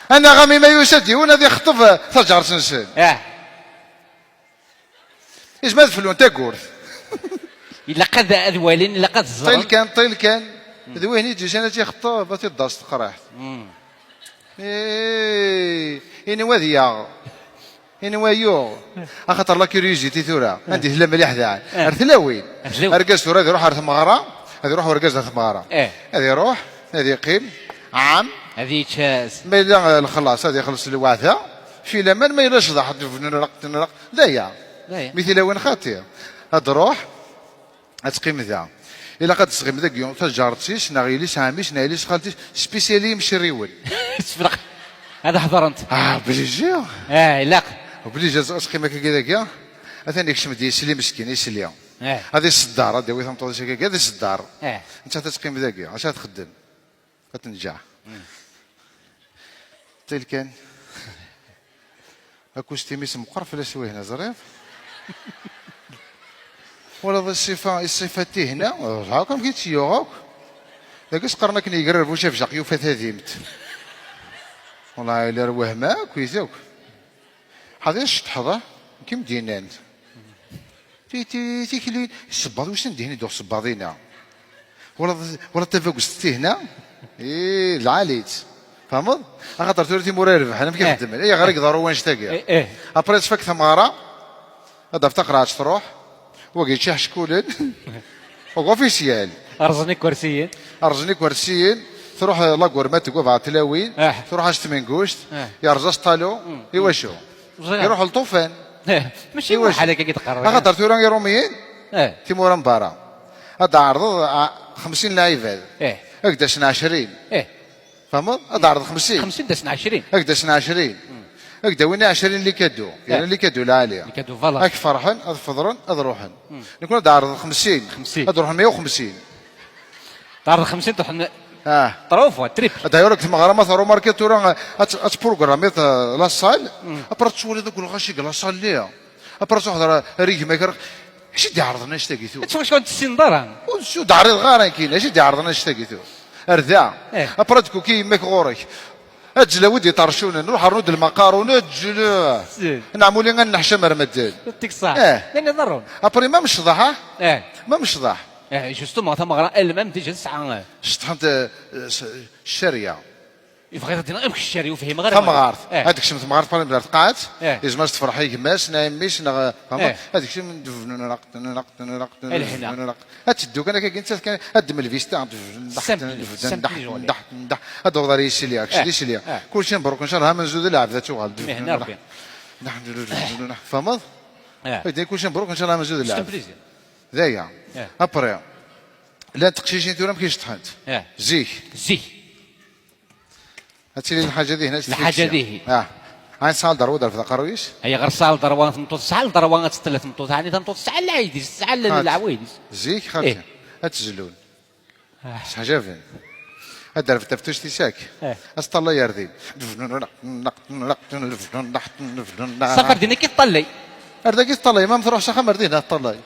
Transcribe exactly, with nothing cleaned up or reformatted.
Anaɣ-am imi yusa-d yiwen ad ixṭeb taǧaret-nsen. Ah. Izmer ad flun tagurt. Ilaq ad, ad walin, ilaq ad ẓren. Ṭil kan, ṭil kan. D wihin i d-yusan ad tt-ixṭeb, ad t-id-taseḍ teqriḥt. Mm. Eh, ini wa ad yaɣ. Ini wa yuɣ. Axaṭer la curiosité tura. Eh. Anda i tella mliḥ daɣen. Eh. Ar tlawin. Ar tlawin. Argaz tura ad iruḥ ar tmeɣra, ad iruḥ urgaz ar tmeɣra. Eh. Ad iruḥ, ad iqqim, ɛam. Ad yečč, eh, s- Ma yella, eh, lexlaṣ, ad ixelleṣ lweɛda. Fi laman ma yella ccḍeḥ, d aya. D aya. Mi tilawin xaṭi. Ad ruḥ, ad teqqim da. Ilaq ad tesɣim dagi taǧaret-is, neɣ yelli-s ɛemmi-s, neɣ yelli-s xalti-s, spécial i yimcerriwen. Sefreq. Ad ḥeḍrent. Ah, obligé. Ah, ilaq. Obligé ad teqqim akka dagi. Atan yekcem-d yisli meskin, yisli. Eh. Ad iṣedder, ad yawi tameṭṭut-is akka, ad iṣedder. Eh. Nettat ad teqqim dagi, acu ad txeddem? Ad tenǧeɛ. Ṭil kan. Akustim-is meqqer fell-as wihna, ẓriɣ. Wala d ṣṣifa, ṣṣifa tihna, lḥaq amek i tt-yuɣ akk. Dagi s-qqaren akken yegrar bu cafjaq yufa tadimt. Wala yella ar wehma akk, yit akk. Ḥaḍi tceṭṭḥeḍ, ah? Kim d-yennan. Ti-, ti-, tikli, sebbaḍ, wissen dihin i d-uɣ sebbaḍ-ina. Wala, wala tabagust tihna? Ih, lɛali-tt. Tfehmeḍ? Axaṭer tura timura irebḥen, amek i xeddmen? Ayɣer i iḍerru wanect-agi? Eh, eh. Après, tfak tmeɣra, ad d-taf taqerɛet truḥ, wagi yečča iḥeckulen, wagi officiel. Rẓen ikersiyen. Rẓen ikersiyen, truḥ, eh, la gourmet deg ubeɛṭ tlawin, eh, truḥ-as tmenguct, eh, yerẓa s ṭalu, mm, i wacu? Ẓriɣ. Iruḥ lṭufan. Eh, mačči iwacu? Muḥal akka i d-qqareɣ. Axaṭer tura Iṛumiyen, eh, timura n berra. Ad d-ɛerḍeḍ, ah, xemsin lɛibad. Eh. Ad k-d-asen ɛecrin. Eh. Tfehmeḍ? Ad d-ɛerḍeḍ xemsin. Xemsin d-asen ɛecrin. Ad k-d-asen ɛecrin. Mm. Ad k-d-awin ɛecrin likadu. Eh. Yerna likadu lɛali. Likadu, voilà. Ad k-ferḥen, ad feḍren, ad ruḥen. Mm. Nekni ad d-ɛerḍeḍ xemsin. Xemsin. Ad ruḥen meyya u xemsin. Tɛerḍeḍ xemsin, truḥen. Ah. Trois fois, triple. D'ailleurs, deg tmeɣra ma trumarkiḍ tura, ad t-, ad tprogrammiḍ, eh, la salle, mm, après ad tettwaliḍ akk lɣaci deg la salle-nni. Après ad truḥeḍ ar, ar yigma-k, ar, acu i d-iɛerḍen annect-agi tura? Ad twacu ur tessineḍ ara. Ur s-, ur d-ɛriḍeɣ ara nekkini, acu i d-iɛerḍen annect-agi tura? Ar da. Eh. Après ad d-kuki yemma-k ɣur-k. Azzla wi d-iṭercunen, ruḥ rnu-d lmaqarun, azzla. Zid. Nɛmuli ad neḥcam ar medden. Ur tt-ikṣaḥ. Eh. Llan iḍerrun. Après ma mecḍeḥ, ah? Eh. Ma mecḍeḥ. Eh, justement, tameɣra elle-même déjà tesɛa, eh. Ceṭṭḥent, eh, s-, ccariɛa. Yebɣa ad d-iniɣ amek ccariɛa ur fhimeɣ ara. Tamɣart. Eh. Ad tekcem temɣart, par exemple, ar tqaɛet, eh, yezmer ad s-tefreḥ i gma-s, neɣ i mmi-s, neɣ, tfehmeḍ? Eh. Ad tekcem, eh, lehna. Ad teddu kan akka, nettat kan, ad d-temmel vista, simple, simple journée. Ad d-taweḍ ar yisili, kečč d isili. Eh. Kulci mebruk, ncallah amenzu d lɛebd ad tuɣal. Mehna Rebbi. Tfehmeḍ? Eh. Kulci mebruk, ncallah amenzu d lɛebd. C'est un plaisir. D aya. Eh. Après, llant teqcicin tura amek i ceṭṭḥent. Eh. Zik. Zik. Ad tili lḥaǧa dihin, ad lḥaǧa dihin. Ah. Ɛni tesɛa lderwa ad terfed aqerruy-is? Ayɣer tesɛa lderwa tmeṭṭut? Tesɛa lderwa ad teṭṭel tmeṭṭut, ɛni tameṭṭut tesɛa lɛid-is, tesɛa l-, lɛwayed-is. Zik, xalti. Eh. Ad tzellun. Ah. Seḥjaben. Ad d-terfed taftust-is akk. Eh. Ad teṭṭalay ar din. Ṣafi ar din akka i teṭṭalay. Ar dagi teṭṭalay, ma truḥ s axxam ar din ad teṭṭalay.